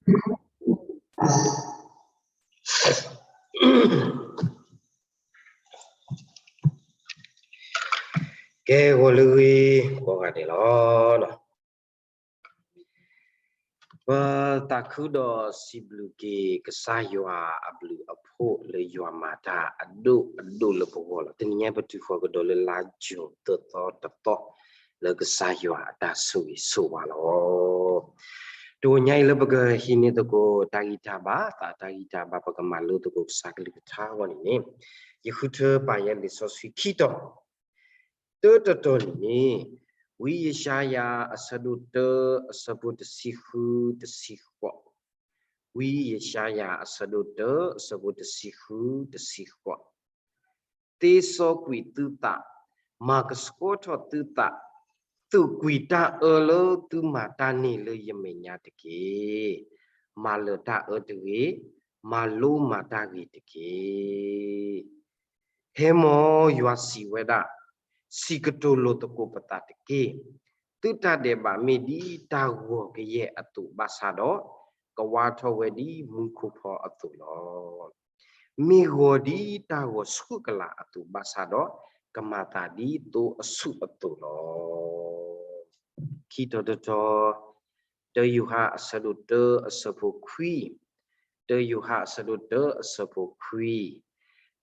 ကဲ ဂီၤလၢဂ့ၤ ကိးဂၤဒဲးလီၤ. ပသးခုဒီးစံးဘျုးက့ၤ ကစၢ်ယွၤအဘျုးအဖှိၣ်လၢယွၤမၤတၢ်အဒိၣ်အဒိၣ်လၢပဂီၢ်လီၤ. တနံၤညါပတုၤဃီၤကဒီးလၢလါယူၤသၢသီတသီ လၢကစၢ်ယွၤအတၢ်ဆိၣ်ဂ့ၤဆိၣ်ဝါလီၤ. တနံၤညါအံၤလၢပကဟံးန့ၢ်သကိးတၢ်ဂံၢ်တၢ်ဘါ သးတၢ်ဂံၢ်တၢ်ဘါ ပကမၤလိသကိးကစၢ်ကလုၢ်ကထါအဂီၢ်န့ၣ်န့ၣ် ယဃုထၢပာ်ယဲလံာ်စီဆှံခံတီၤ တၢတတီၤန့ၣ်န့ၣ် ဝံယၡါယၤအဆၢဒိၣ်တၢ အဆၢဖိတဆံဃု တဆံဃိး, ဝံယၡါယၤအဆၢဒိၣ်တၢ အဆၢဖိတဆံဃု တဆံဃိး, သ့စီကွံာ်သုသး, မၤကဆှီထီၣ်သုသး, သူၣ်ကွံာ်တၢ်အၢလၢသုမၤတၢ်န့ၣ်လၢယမဲာ်ညါတက့ၢ်. မၤလၢာ်တၢ်အၢတဂ့ၤ, မၤလိမၤတၢ်ဂ့ၤတက့ၢ်. ဟဲမၢ်ယွၤစံးဝဲဒၣ်, စံးကတိၤလိာ်သကိးပသးတက့ၢ်. သုတၢ်ဒဲးဘးမ့ၢ်ဒ်တၢ်ဂီၤကယဲၢ်အသိးဘၣ်ဆၣ်ဒီး, ကဝါထီၣ်ဝဲဒ်မူခိၣ်ဖီအသိးလီၤ. မ့ၢ်ဂီၤဒ်တၢ်ဂီၤဆူၣ်ကလာ်အသိးဘၣ်ဆၣ်ဒီး, ကမၤသးဒ်သိအဆူၣ်အသိးလီၤ. ခံတီၤတတီၤ, တၢယိၤဟၣ်အဆၢဒိၣ်တၢ အဆၢဖိခွံ, တၢယိၤဟၣ်အဆၢဒိၣ်တၢ အဆၢဖိခွံ,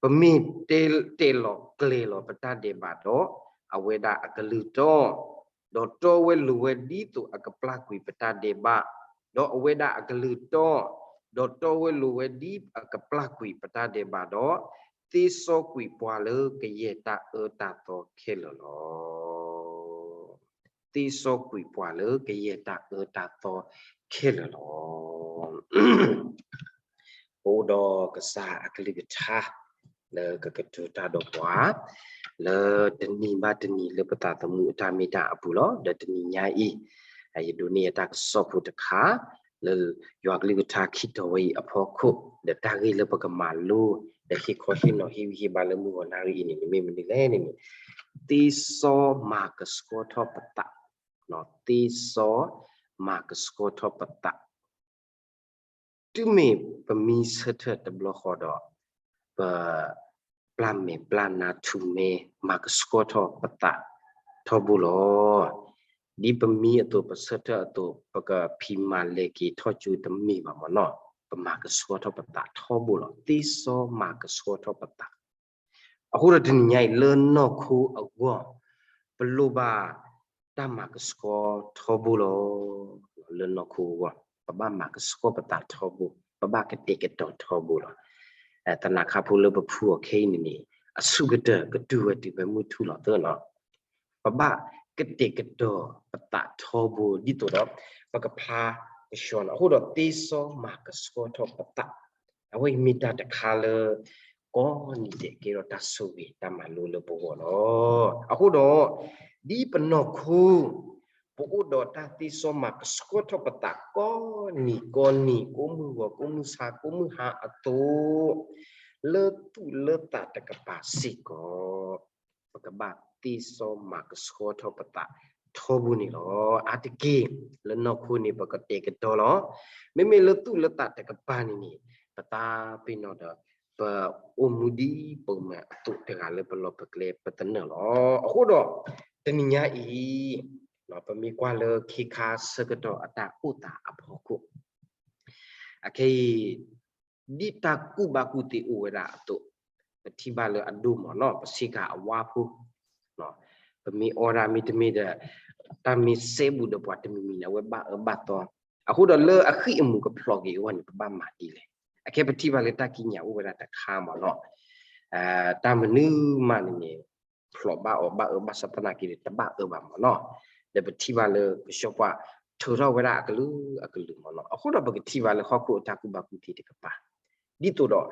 ပမ့ၢ်တဲလီၤကျဲၤလီၤပတၢ်ဒဲးဘးဒီး အဝဲဒၣ်အကလုၢ်တီ, ဒီးတီဝဲလိၤဝဲဒ်သိးအကပျၢ်ကွံာ်ပတၢ်ဒဲးဘး, ဒီးအဝဲဒၣ်အကလုၢ်တီ, ဒီးတီဝဲလိၤဝဲဒ်အကပျၢ်ကွံာ်ပတၢ်ဒဲးဘးဒီး, သ့စီကွံာ်ပှၤလၢကယဲၢ်တၢ်အၢတၢ်သီခဲလၢာ်လီၤ. သ့စီကွံာ်ပှၤလၢကယဲၢ်တၢ်အၢတၢ်သီခဲလၢာ်လီၤ. ပအိၣ်ဒီးကစၢ်အကလုၢ်ကထါ လၢကကတိၤတၢ်ဒီးပှၤ လၢတနံၤဘၣ်တနံၤလၢပသးသမူအတၢ်မ့ၢ်တၢ်အပူၤလီၤ. ဒီးတနံၤညါအံၤ ယဒိးန့ၢ်အတၢ်ကစီၣ်ဖိတခါ လၢယွၤကလုၢ်ကထါခံတီၤဝဲအံၤအဖီခိၣ် ဒီးတၢ်ဂ့ၢ်လၢပကမၤလိ ဒီးဟ့ၣ်ခီဟ့ၣ်နီၤဟ့ၣ်ဂံၢ်ဟ့ၣ်ဘါလၢမုၢ်ဂီၤနၣ်ရံၣ်အံၤန့ၣ် မ့ၢ်မနုၤလဲၣ်န့ၣ်န့ၣ် သ့စီမၤကဆှီထီၣ်ပသး, သ့စီမၤကဆှီထီၣ်ပသး တုၤမ့ၢ်ပမံဆၢထၢၣ်တဘျီဃီဒီး ပပျၢ်မဲာ်ပျၢ်နါထူမဲ မၤကဆှီထီၣ်ပသးထီဘိလီၤ. ဒ်ပမံအသိး ပဆၢထၢၣ်အသိး ပကဖံးမၤလဲၤက့ၤထီၣ်ကၠိတမ့ၢ်ဘၣ်မ့ၢ်နီၤ, ပမၤကဆှီထီၣ်ပသးထီဘိလီၤ. သ့စီမၤကဆှီထီၣ်ပသး အဃိဒီးတနံၤညါအံၤလၢနီၢ်ခိအဂီၢ် ပလိၣ်ဘၣ်တၢ်မၤကဆှီထီဘိလီၤ. လၢနီၢ်ခိအဂီၢ် ပဘၣ်မၤကဆှီပသးထီဘိ, ပဘၣ်ကတဲာ်ကတီၤထီဘိလီၤ. သနာ်က့ဖိလၢပဖှူအီၤခဲအံၤန့ၣ်န့ၣ် အဆူၣ်ကတၢၢ်ကတုၤဝဲတုၤဖဲမုၢ်ထူၣ်လီၤသၢနီၤ. ပဘၣ်ကတဲာ်ကတီၤပသးထီဘိ ဒ်သိးဒီး ပကဖျါကဆှီနီၤ. အဃိဒီးသ့စီမၤကဆှီထီၣ်ပသး အဝဲအံၤမ့ၢ်တၢ်တခါလၢ ကိးနံၤဒဲးကဲထီၣ်တၢ်ဆိၣ်ဂ့ၤတၢ်မၤလိလၢပဂီၢ်လီၤ. အဃိဒီး ဒ်ပနီၢ်ခိ ပအိၣ်ဒီးတၢ်သ့စီမၤကဆှီထီၣ်ပသးကိးနံၤကိးနံၤ ကိးမုၢ်ဂီၤကိးမုၢ်ဆါကိးမုၢ်ဟါအသိး လၢသူၣ်လၢသးတကပၤစ့ၢ်ကီး ပကဘၣ်သ့စီမၤကဆှီထီၣ်ပသးထီဘိန့ၣ်လီၤ. အါတက့ၢ် လၢနီၢ်ခိန့ၣ် ပကတဲာ်ကတီၤလီၤ. မ့မ့ၢ်လၢသူၣ်လၢသးတကပၤန့ၣ်န့ၣ် ပသးပ့ၤနီၣ်ဒီး ပအိၣ်မူဒ်ပိာ်မုၣ်အသိးတဂၤလၢပလီၢ်ပကျဲပသနၢၣ်လီၤ. အဃိဒီး တနံၤညါအံၤ ပမ့ၢ်ကွၢ်လၢခ့ခါဆၢကတီၢ်အတၢ်အိၣ်သးအဖီခိၣ် အခဲအံၤ ဒ်တၢ်ကူၣ်ဘၣ်ကူၣ်သ့အိၣ်ဝဲဒၣ်အသိး ပထံၣ်ဘၣ်လၢအဒိၣ်မးနီၤ ပဆ့ကၤအဝါဖိ ပမ့ၢ်အီဒၣ်မ့တမ့ၢ်ဒီး တၢ်မ့ၢ်စဲဘူးဒီးပှၤတမံၤမံၤန့ၣ် အဝဲဘၣ်အၢဘၣ်သီ, အဃိဒီးလၢအဃံၣ်အမူးကဖျိးက့ၤအဂီၢ်န့ၣ် ပဘၣ်မၤဒ်လဲၣ်. အခဲပထံၣ်ဘၣ်လၢတၢ်ကံးညာ်အိၣ်ဝဲဒၣ်တခါမးနီၤ တၢ်မနုၤမးန့ၣ်န့ၣ် ဖျိးဘၣ်အီၤဘၣ်အၢဘၣ်သီသနာ်က့ဒီး တဘၣ်အၢဘၣ်မးနီၤ. ဒီးပထံၣ်ဘၣ်လၢကဆှီပှၤထုးထီၣ်ဝဲဒၣ်အကလုာ်အကလုာ်မးနီၤ. အဃိဒီးပကထံၣ်ဘၣ်လၢဟီၣ်ခိၣ်အတၢ်ကူၣ်ဘၣ်ကူၣ်သ့တကပၤ ဒ်သိးဒီး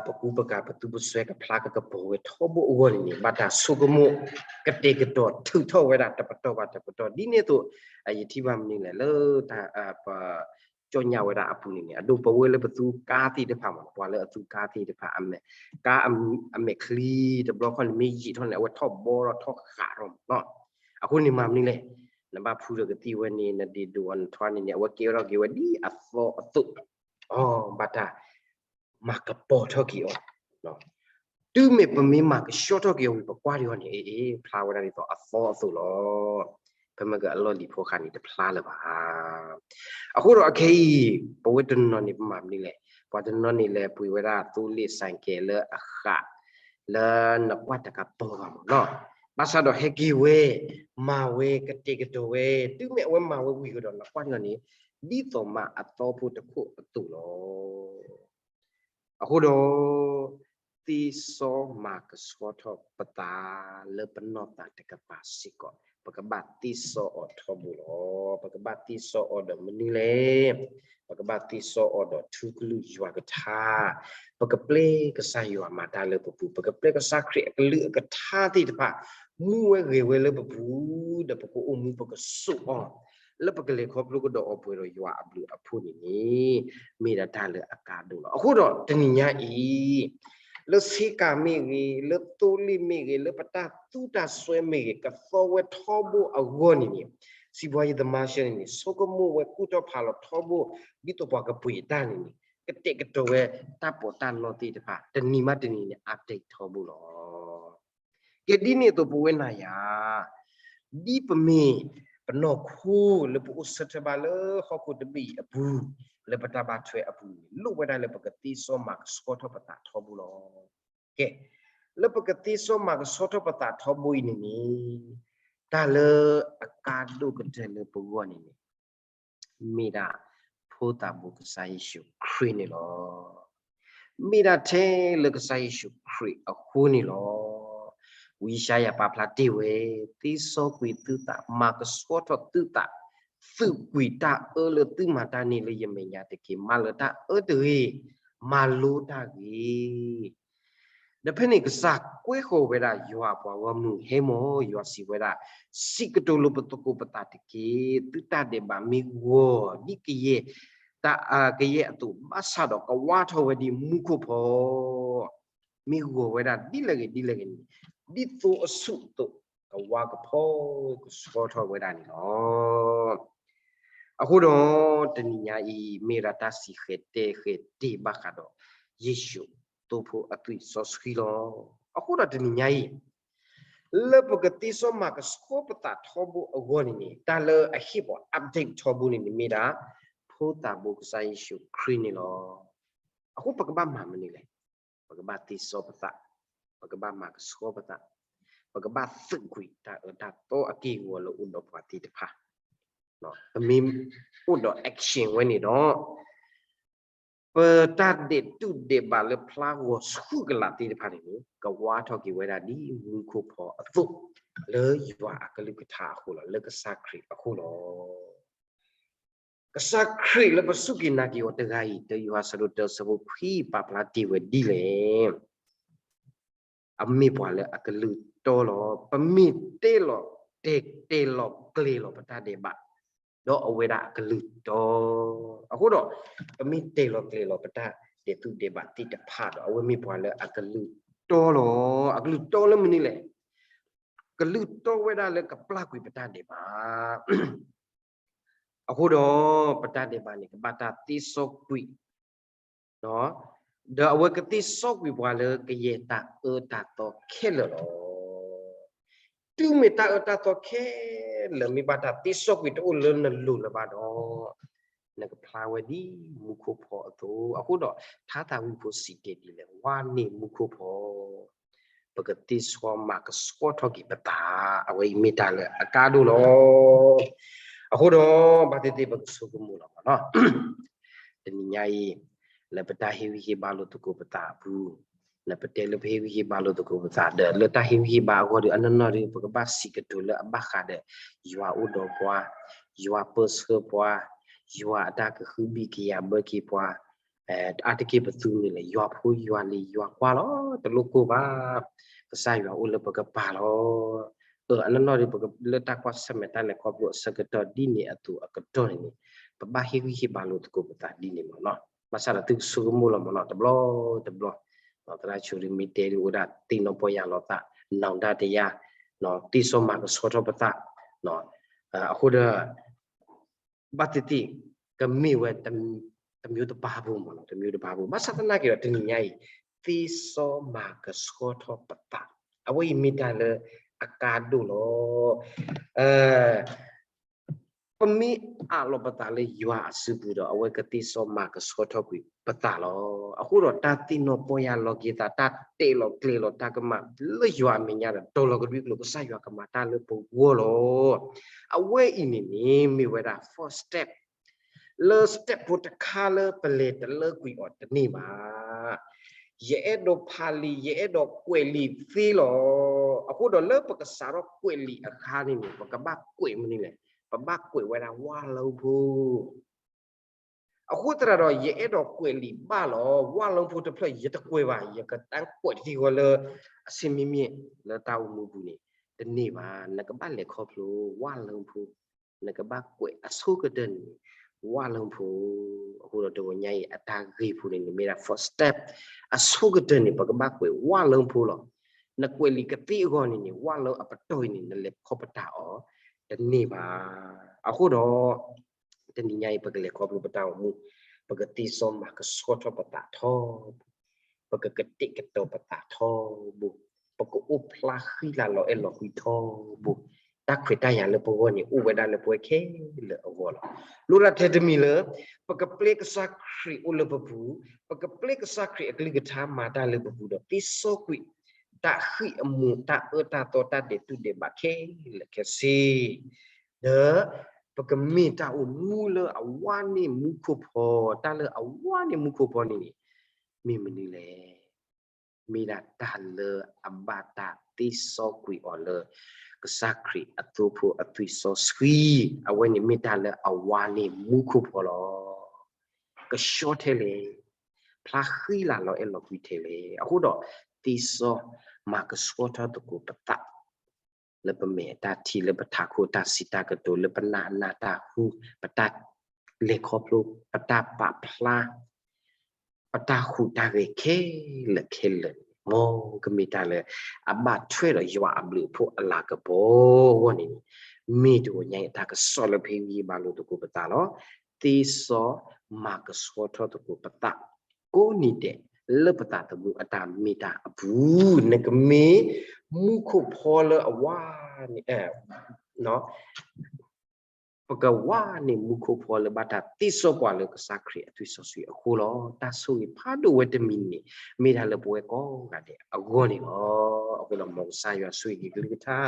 ပကူပကၤပသူပစွဲကဖျါကကပီၤဝဲထီဘိအဂီၢ်န့ၣ်န့ၣ် ဘၣ်တၢ်ဆိကမိၣ်ကတဲာ်ကတီၤထုးထီၣ်ဝဲဒၣ်တပတီၢ်ဘၣ်တပတီၢ် ဒ်န့ၣ်အသိး ယထံၣ်ဘၣ်မနုၤလဲၣ်လၢ ပ ကၠီၣ်ညါဝဲဒၣ်အပူၤန့ၣ်န့ၣ် အဒိပဝဲလၢပသူကါသ့ၣ်တဖၣ်မး ပှၤလၢအသူကါသ့ၣ်တဖၣ် ကါအမဲာ်ချံတဘျီခီန့ၣ် မ့ၢ်ယံာ်ထီၣ်န့ၣ် အဝဲထီၣ်ဘီထီၣ်ထီၣ်ဃးထီၣ်မးနီၤ. အဃိန့ၣ်မၤမနုၤလဲၣ် နဘၣ်ဖှူဒီးကသံၣ်ဝဲန့ၣ် နဒ့ၣ်ဒိၣ်အီၤနထွါန့ၣ်န့ၣ် အဝဲကဲထီၣ်က့ၤဝဲဒ်အသီအသိး, အဘၣ်တၢ်မၤကပီၤထီၣ်က့ၤအီၤ. တုၤမ့ၢ်ပမ့ၢ်မၤကဆှီထီၣ်က့ၤအီၤဝံၤ ပကွၢ်ဒံးအီၤန့ၣ် အ့ အ့ ဖျါဝဲဒၣ်ဒ်သိးအသီအသိးလီၤ. ပမ့ၢ်ကအလီၢ်လံၤဖိဃာ်န့ၣ် တဖျါလၢၤဘၣ်. အဃိဒီးအခဲအံၤ ပဝဲတနီၤန့ၣ် ပမၤမနုၤလဲၣ်, ပှၤတနီၤန့ၣ်လဲၤပှ့ၤဝဲဒၣ်သိလ့ၣ်စဲးကဲးလၢအဃး လၢနကွၢ်တကပီၤဘၣ်မးနီၤ, ဘၣ်ဆၣ်ဒီးဟဲက့ၤဝဲ မၤဝဲကတဲာ်ကတီၤဝဲ, တုၤမ့ၢ်အဝဲမၤဝဲဝံၤကဒီး နကွၢ်ဒံးအီၤန့ၣ် ဒ်သိးမးအသီဖိတခိၣ်အသိးလီၤ. အဃိဒီး သ့စီမၤကဆှီထီၣ်ပသးလၢပနီၢ်သးတကပၤစ့ၢ်ကီး, ပကဘၣ်သ့စီအီၤထီဘိလီၤ. ပကဘၣ်သ့စီအီၤဒီးမနုၤလဲၣ်. ပကဘၣ်သ့စီအီၤဒီးထူကလုၢ်ယွၤကထါ, ပကပျဲကစၢ်ယွၤမၤတၢ်လၢပပူၤ, ပကပျဲကစၢ်ခရံာ်အကလုၢ်အကထါသ့ၣ်တဖၣ် မူဝဲဂဲၤဝဲလၢပပူၤ, ဒီးပကအိၣ်မူပကစိာ်အီၤ လၢပကလဲၤခီဖျိကဒီးအီၤပှဲၤဒီးယွၤအဘျုးအဖှိၣ်န့ၣ်န့ၣ် မ့ၢ်ဒၣ်တၢ်လၢအကါဒိၣ်လီၤ. အဃိဒီးတနံၤညါအံၤ လၢဆ့ကၤမ့ၢ်ဂ့ၤ, လၢသိလ့ၣ်မ့ၢ်ဂ့ၤ, လၢပတၢ်သူတၢ်စွဲမ့ၢ်ဂ့ၤ, ကသီဝဲထီဘိအဂီၢ်န့ၣ်န့ၣ် စံးဘှါယံၤသမါရှဲန့ၣ်န့ၣ် ဆိကမိၣ်ဝဲကူၣ်ထီၣ်ဖးလီၤထီဘိ ဒ်သိးပှၤကပှ့ၤတၢ်န့ၣ်န့ၣ် ကတဲာ်ကတီၤဝဲတၢ်ပီးတၢ်လီသ့ၣ်တဖၣ် တနံၤမးတနံၤန့ၣ် update ထီဘိလီၤ. ကဲဒ်န့ၣ်အသိးပဝဲနၤယၤ ဒ်ပမ့ၢ်ပနီၢ်ခိလၢပအိၣ်ဆၢထၢၣ်ဘၣ်လၢဟီၣ်ခိၣ်တဘ့ၣ်အံၤအပူၤ လၢပတၢ်ဘၣ်ထွဲအပူၤန့ၣ် လိၣ်ဝဲဒၣ်လၢပကသ့စီမၤကဆှီထီၣ်ပသးထီဘိလီၤ. ကဲ လၢပကသ့စီမၤကဆှီထီၣ်ပသးထီဘိအံၤန့ၣ်န့ၣ် တၢ်လၢအကါဒိၣ်ကတၢၢ်လၢပဂီၢ်န့ၣ်န့ၣ် မ့ၢ်ဒၣ် ဖိသၣ်ဘိကစၢ်ယ့ၣ်ၡူးခရံာ်န့ၣ်လီၤ. မ့ၢ်ဒၣ်ထဲလၢကစၢ်ယ့ၣ်ၡူးခရံာ်အဃိန့ၣ်လီၤ. ဝံယၡါယၤပာ်ဖျါတ့ၢ်ဝဲ, သ့စီကွံာ်သုသး, မၤကဆှီထီၣ်သုသး, သုးကွံာ်တၢ်အၢလၢသုမၤတၢ်န့ၣ်လၢယမဲာ်ညါတက့ၢ်. မၤလၢၤတၢ်အၢတဂ့ၤ, မၤလိတၢ်ဂ့ၤ ဒီးဖဲန့ၣ် ကစၢ်ကွဲဃီၤဝဲဒၣ်ယွၤအပှၤဂီၢ်မုၢ်, ဟဲမၢ်, ယွၤစံးဝဲဒၣ်, စံးကတိၤလိာ်ပသကိးပသးတက့ၢ်. သုတၢ်ဒဲးဘးမ့ၢ်ဂီၤဒ်ကယဲၢ်, တၢ်, ကယဲၢ်အသိး ဘၣ်ဆၣ်ဒီးကဝါထီၣ်ဝဲဒ်မူခိၣ်ဖီ, မ့ၢ်ဂီၤဝဲဒၣ်ဒ်လဲၣ်ဂ့ၤဒ်လဲၣ်ဂ့ၤန့ၣ်, ဒ်သိအဆူၣ်အသိး ကဝါကဖီကဆှီထီၣ်ဝဲဒၣ်န့ၣ်လီၤ. အဃိဒီး တနံၤညါအံၤ မ့ၢ်ဒၣ်တၢ်စံးဃဲၤတဲဃဲၤတ့ၢ်ဘၣ်ဃးဒီး ယ့ၣ်ၡူးသိဖိအသွံၣ်စီဆှံလီၤ. အဃိဒီးတနံၤညါအံၤ လၢပကသ့စီမၤကဆှီပသးထီဘိအဂီၢ်န့ၣ်န့ၣ် တၢ်လၢအဟ့ၣ်ပှၤ update ထီဘိန့ၣ်န့ၣ် မ့ၢ်ဒၣ် ဖိသၣ်ဘိကစၢ်ယ့ၣ်ၡူးခရံာ်န့ၣ်လီၤ. အဃိပကဘၣ်မၤမနုၤလဲၣ်. ပကဘၣ်သ့စီပသး, ပကဘၣ်မၤကဆှီပသး, ပကဘၣ်သုးကွံာ်တၢ်အၢတၢ်သီအက့ၢ်အဂီၤလၢအိၣ်ဒီးပှၤသ့ၣ်တဖၣ်, ပမ့ၢ်အိၣ်ဒီး action ဝဲန့ၣ်ဒီး ပတၢ်ဒဲးတူၢ်ဒဲးဘးလၢဖျါဂီၤဆူၣ်ကလာ်သ့ၣ်တဖၣ်န့ၣ်န့ၣ် ကဝါထီၣ်က့ၤဝဲဒၣ်ဒ်မူခိၣ်ဖီအသိး, လၢယွၤအကလုၢ်ကထါအဃိလီၤ, လၢကစၢ်ခရံာ်အဃိလီၤ. ကစၢ်ခရံာ်လၢပစူၢ်က့ၤနာ်က့ၤအီၤတဂၤအံၤ တၢယိၤဟၣ်အဆၢဒိၣ်တၢ အဆၢဖိခွံ ပာ်ဖျါတ့ၢ်ဝဲဒ်လဲၣ်. အမ့ၢ်ပှၤလၢအကလုၢ်တီလီၤ. ပမ့ၢ်တဲလီၤ, တဲ, တဲလီၤကျဲၤလီၤပတၢ်ဒဲးဘး, ဒီးအဝဲဒၣ်အကလုၢ်တီ. အဃိဒီး ပမ့ၢ်တဲလီၤကျဲၤလီၤပတၢ်ဒဲးတူၢ်ဒဲးဘးသ့ၣ်တဖၣ်ဒီး အဝဲမ့ၢ်ပှၤလၢအကလုၢ်တီလီၤ. အကလုၢ်တီလၢမနုၤလဲၣ်. ကလုၢ်တီဝဲဒၣ်လၢကပျၢ်ကွံာ်ပတၢ်ဒဲးဘး အဃိဒီး ပတၢ်ဒဲးဘးန့ၣ် ကဘၣ်တၢ်သ့စီကွံာ်, ဒီးအဝဲကသ့စီကွံာ်ပှၤလၢကယဲၢ်တၢ်အၢတၢ်သီခဲလၢာ်လီၤ. တုၤမ့ၢ်တၢ်အၢတၢ်သီခဲလၢာ် မ့ၢ်ဘၣ်တၢ်သ့စီကွံာ်တအိၣ်လၢနလိၤလၢၤဘၣ်ဒီး နကဖျါဝဲဒ်မူခိၣ်ဖီအသိး. အဃိဒီး ထါသးဝံၣ်ဖိစံးတဲဒ်လဲၣ်, ဝါန့ၢ်မူခိၣ်ဖီ ပကသ့စီမၤကဆှီထီၣ်က့ၤပသး, အဝဲအံၤမ့ၢ်တၢ်လၢအကါဒိၣ်လီၤ. အဃိဒီး ဘၣ်သ့ၣ်သ့ၣ်ပကဆိကမိၣ်လီၤမးနီၤ. တနံၤညါအံၤ လၢပတၢ်ဟ့ၣ်ဂံၢ်ဟ့ၣ်ဘါလိာ်သကိးပသးအပူၤ, လၢပတဲလၢပဟ့ၣ်ဂံၢ်ဟ့ၣ်ဘါလိာ်သကိးပသးဒီး လၢတၢ်ဟ့ၣ်ဂံၢ်ဟ့ၣ်ဘါအဂီၢ်ဒီး အနီၢ်နီၢ်ဒီး ပကဘၣ်စံးကတိၤလၢအဘၣ်ဃးဒီး ယွၤအိၣ်ဒီးပှၤ, ယွၤပၢဆှၢပှၤ, ယွၤအတၢ်ကဟုဘံၣ်ကယာ်ဘၢက့ၤပှၤ, အါတက့ၢ်ပသူန့ၣ်လဲၣ် ယွၤဖိယွၤလံၤယွၤကွၢ်လီၤ. တလိၣ်ကိၢ်ဘၣ်. ကစၢ်ယွၤအိၣ်လၢပကပၤလီၤ. အနီၢ်နီၢ်ဒီး ပကလၢတၢ်ကွၢ်ဆၢၣ်မဲာ်တၢ်လဲၤခီဖျိအဆၢကတီၢ်ဒ်န့ၣ်အသိးအကတီၢ်န့ၣ်န့ၣ် ပဘၣ်ဟ့ၣ်ဂံၢ်ဟ့ၣ်ဘါလိာ်သကိးပသးဒ်န့ၣ်မးနီၤ. ဘၣ်ဆၣ်ဒီးသုကဆိကမိၣ်လီၤမးနီၤ တဘျီတဘျီ သရၣ်ဆိဒုမ့ၢ်တဲဒုးအိၣ်ဒၣ်သ့ၣ်နီၣ်ပီၢ်ယၢ်လီၤသး နီၢ်ဒၣ်တယၢ် သ့စီမၤကဆှီထီၣ်ပသး အဃိဒီး ဘၣ်သ့ၣ်သ့ၣ် ကမ့ၢ်ဝဲ တမျိုးတပါဖိမ့ၢ်နီၤ, တမျိုးတပါဖိ. ဘၣ်ဆၣ်သနာ်က့ဒီး တနံၤညါအံၤ သ့စီမၤကဆှီထီၣ်ပသး, အဝဲအံၤမ့ၢ်တၢ်လၢအကါဒိၣ်လီၤ. ပမ့ၢ်အးလီၤပသးလၢယွၤအစုပူၤဒီး အဝဲကသ့စီမၤကဆှီထီၣ်ကွံာ်ပသးလီၤ. အဃိဒီးတၢ်သ့ၣ်နီၣ်ပီၢ်ယၢ်လီၤက့ၤသး, တၢ်တဲာ်လီၤကျဲၤလီၤတၢ်ကမၣ်လၢယွၤအမဲာ်ညါဒီး တီၤလီၤကဒွံကျိာ် ကစၢ်ယွၤကမၤတၢ်လၢပဂီၢ်လီၤ. အဝဲအံၤန့ၣ်န့ၣ် မ့ၢ်ဝဲဒၣ် first step လၢ step ဖိတခါလၢပလဲၤတလၢကွံာ်အီၤတန့ၢ်ဘၣ်. ယအဲၣ်ဒိးဖးလံာ်, ယအဲၣ်ဒိးကွဲးလံာ်သ့လီၤ. အဃိဒီးလၢပကစးထီၣ်ကွဲးလံာ်အခါန့ၣ်န့ၣ် ပကဘၣ်ကွဲးမနုၤလဲၣ်, ပဘၣ်ကွဲးဝဲဒၣ်ဝၣ်လၢဖှိၣ် အဃိသတးဒီး ယအဲၣ်ဒိးကွဲးလံာ်ဘၣ်လီၤ. ဝၣ်လၢဖှိၣ်တဖျၢၣ် ယတကွဲးဘၣ်, ယကတၢ်ကွဲးတသ့ဃီလၢ အဆ့မ့မ့ၢ်လၢတၢ်အိၣ်မူပူၤန့ၣ် တန့ၢ်ဘၣ်. နကဘၣ်လဲၤခီဖျိဝၣ်လၢဖှိၣ်, နကဘၣ်ကွဲးအဆိကတၢၢ်န့ၣ် ဝၣ်လၢဖှိၣ်. အဃိဒီးတဂီၤညါအံၤ အတၢ်ဂ့ၢ်ဖိန့ၣ်န့ၣ် မ့ၢ်ဒၣ် first step အဆိကတၢၢ်န့ၣ် ပကဘၣ်ကွဲးဝၣ်လၢဖှိၣ်လီၤ. နကွဲးလံာ်ကသ့အဂီၢ်န့ၣ်န့ၣ် ဝၣ်လၢအပတီၢ်အံၤန့ၣ် နလဲၤခီပတာ်အီၤတန့ၢ်ဘၣ်. အဃိဒီး တနံၤညါအံၤ ပကလဲၤခီဖျိပတၢ်အိၣ်မူ, ပကသ့စီမၤကဆှီထီၣ်ပသးထီဘိ, ပကကတဲာ်ကတီၤပသးထီဘိ, ပကအိၣ်ဖျါဃံလၤလီၤအဲၣ်လီၤကွံထီဘိ, တၢ်ခွဲးတၢ်ယာ်လၢပဂီၢ်န့ၣ် အိၣ်ဝဲဒၣ်လၢပဝဲခဲလၢာ်အဂီၢ်လီၤ. လိၣ်ဒၣ်ထဲတမံၤလၢ ပကပျဲကစၢ်ခရံာ်အိၣ်လၢပပူၤ, ပကပျဲကစၢ်ခရံာ်အကလုၢ်ကထါမၤတၢ်လၢပပူၤဒီး သ့စီကွံာ် တၢ်ဃံးအမူး တၢ်အၢတၢ်သီ တၢ်ဒဲးတူၢ်ဒဲးဘးခဲလၢာ်ခဲဆ့, ဒီး ပကမ့ၢ်တၢ်အိၣ်မူလၢအဝါန့ၢ်မူခိၣ်ဖီ, တၢ်လၢအဝါန့ၢ်မူခိၣ်ဖီန့ၣ်န့ၣ် မ့ၢ်မနုၤလဲၣ်. မ့ၢ်ဒၣ်တၢ်လၢအဘၣ်တၢ်သ့စီကွံာ်အီၤလၢ ကစၢ်ခရံာ်အသိဖိအသွံၣ်စီဆှံ, အဝဲန့ၣ်မ့ၢ်တၢ်လၢအဝါန့ၢ်မူခိၣ်ဖီလီၤ. ကဆှီထဲလဲၣ်, ဖျါဃံလၤလီၤအဲၣ်လီၤကွံထဲလဲၣ်. အဃိဒီး သ့စီမၤကဆှီထီၣ်သကိးပသး လၢပမဲာ်အတၢ်ထံၣ်, လၢပထးခိၣ်တၢ်စံးတၢ်ကတိၤ, လၢပနၢ်အနၢ်တၢ်ဟူ, ပတၢ်လဲၤခီဖျိ, ပတၢ်ပာ်ဖျါ, ပတၢ်ဟူးတၢ်ဂဲၤခဲလၢာ်ခဲလၢာ်န့ၣ် မ်ကမ့ၢ်တၢ်လၢ အဘၣ်ထွဲဒီးယွၤအဘျုးအဖှိၣ်အလၤကပီၤအဂီၢ်န့ၣ်န့ၣ် မ့ၢ်တဂီၤညါအံၤ တၢ်ကစီၣ်လၢပဟ့ၣ်ဂံၢ်ဟ့ၣ်ဘါလိာ်သကိးပသးလီၤ. သ့စီမၤကဆှီထီၣ်သကိးပသး ကိးနံၤဒဲး လၢပသးသမူအတၢ်မ့ၢ်တၢ်အပူၤ, နကမ့ၢ်မူခိၣ်ဖီလၢအဝါန့ၣ် ပကဝါန့ၢ်မူခိၣ်ဖီလၢဘၣ်တၢ်သ့စီကွံာ်လၢကစၢ်ခရံာ်အသွံၣ်စီဆှံအဃိလီၤ. တၢ်ဆိၣ်ဂ့ၤဖးဒိၣ်ဝဲတမံၤန့ၣ် မ့ၢ်တၢ်လၢပဝဲကိးဂၤဒဲးအဂီၢ်န့ၣ်လီၤ. အဃိဒီး မ်ကစၢ်ယွၤဆိၣ်ဂ့ၤက့ၤကလုၢ်ကထါ,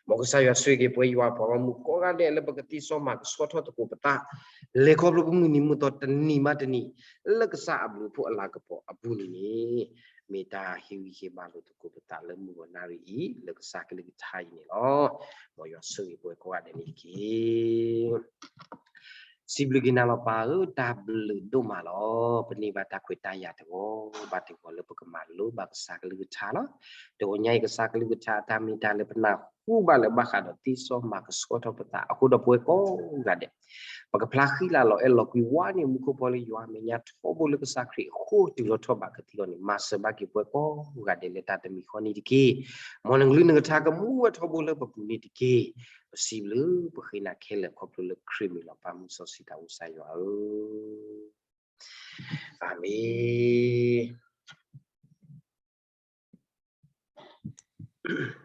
မ်ကစၢ်ယွၤဆိၣ်ဂ့ၤက့ၤပဝဲယွၤပှၤဂီၢ်မုၢ်ကိးဂၤဒဲးလၢပကသ့စီမၤကဆှီထီၣ်သကိးပသး, လဲၤခီဖျိပမုၢ်နံၤမုၢ်သီတနံၤဘၣ်တနံၤ လၢကစၢ်အဘျုးအဖှိၣ်အလၤကပီၤအပူၤန့ၣ်န့ၣ် မ့ၢ်တၢ်ဟ့ၣ်ဂံၢ်ဟ့ၣ်ဘါလိာ်သကိးပသးလၢမုၢ်ဂီၤနၣ်ရံၣ်အံၤ လၢကစၢ်ကလုၢ်ကထါအံၤန့ၣ်လီၤ. မ်ယွၤဆိၣ်ဂ့ၤပဝဲကိးဂၤဒဲးန့ၣ်တက့ၢ်. စံးဘျုးက့ၤနၤလီၤပၢ်ဧၢ, တၢ်ဘျုးဒိၣ်မးလီၤ. ပန့ၢ်ဘၣ်တၢ်ခွဲးတၢ်ယာ်တဂီၤဘၣ်တဂီၤလၢပကမၤလိဘၣ်ကစၢ်ကလုၢ်ကထါလီၤ. တဂီၤညါအံၤ ကစၢ်ကလုၢ်ကထါအတၢ်မ့ၢ်တၢ်လၢပနၢ်ဟူဘၣ်လၢ ဘၣ်ဃးဒီးသ့စီမၤကဆှီထီၣ်ပသးအဃိဒီး ပဝဲကိးဂၤဒဲး ပကဖျါဃံလၤလီၤအဲၣ်လီၤကွံဝါန့ၢ်မူခိၣ်ဖီလၢယွၤအမဲာ်ညါထီဘိလၢကစၢ်ခရံာ်အဃိတုၤလီၤထီၣ်ဘးကသံအီၤန့ၣ် မၤစၢၤဘၣ်က့ၤပဝဲကိးဂၤဒဲးလၢတၢ်တမံၤဃီန့ၣ်တက့ၢ်. မ်နကလုၢ်နကထါကမူဝဲထီဘိလၢပပူၤန့ၣ်တက့ၢ်. ပစံးဘျုးပဃ့နၤခဲလၢာ်ခီဖျိလၢခရံာ်မံၤလီၤ ပၢ်မုၢ်စီဆှံတၢ်အိၣ်ကစၢ်ယွၤဧၢ, အၤမ့ၣ်.